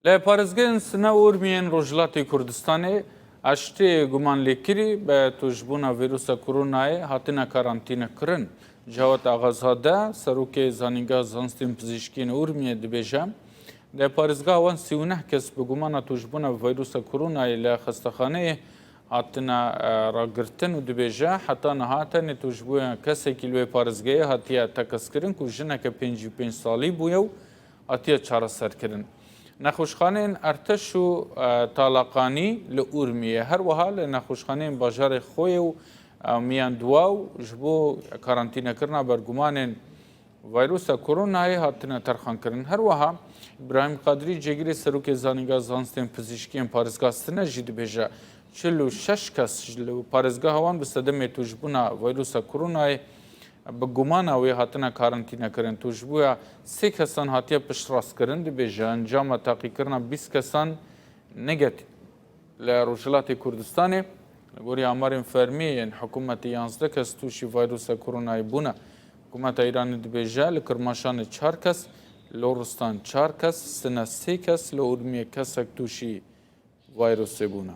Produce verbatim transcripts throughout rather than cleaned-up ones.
Li parêzgehên Sine û Urmiyên Rojhilatê Kurdistanê heştê gumanlêkirî bi tûşbûna vîrusa koronayê hatine karantînekirin. Cewad Axazade, serokê Zanîngeha Zanistên Pizîşkî yên Urmiyê dibêje, di parêzgeha wan sî û neh kes bi gumana tûşbûna vîrusa koronayê li xestexaneyê hatine, e, ragirtin û dibêje, heta niha tenê tûşbûya kesekî li wê parêzgehê hatiye teqezkirin ku jineke pêncî û pênc salî bûye û hatiye çareserkirin. Nexweşxaneyên Erteş û, e, Talaqanî li Urmiyê, her wiha li nexweşxaneyên bajarê Xoyê û, e, Miyanduwa û ji bo karantînekirina bergumanên vîrusa koronayê hatine terxankirin. Her wiha Îbrahîm Qadirî, cêgirê serokê Zanîngeha Zanistên Pizîşkî yên parêzgeha Sine jî dibêje, çil û şeş kes ji li parêzgeha wan bi sedemê tûşbûna vîrusa koronayê bi gumana wê hatine karantînekirin. Tûşbûya sê kesan hatiye piştrastkirin, dibêje encama teqîkirina bîst kesan negatif. Li Rojhilatê Kurdistanê, li gorî amarên fermî yên hikûmetê, yanzdeh kes tûşî vîrusa koronayê bûne. Hikûmeta Îranê dibêje, li Kirmaşanê çar kes, Loristan çar kes, Sine sê kes, li Urmiyê kesek tûşî vîrusê bûne.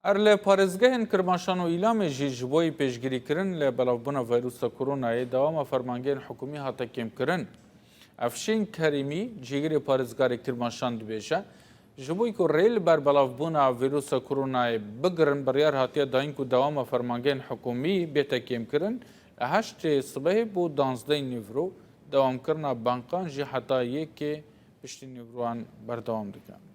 Her li parêzgehên Kirmaşan û Îlamê jî ji bo yî pêşgirîkirin li belavbûna vîrusa koronayê dewama fermangehên hikûmî hate kêmkirin. Efşîn Kerîmî, cîgirê parêzgarê Kirmaşan dibêje, ji bo ku rê li ber belavbûna vîrusa koronayê bigirin, biryar hatiye dayîn ku dewama fermangehên hikûmî bête kêmkirin, li heştê sibehê bo danzdehê nîvro, dewamkirina bankan jî heta yekê piştî nîvroyan berdewam dike.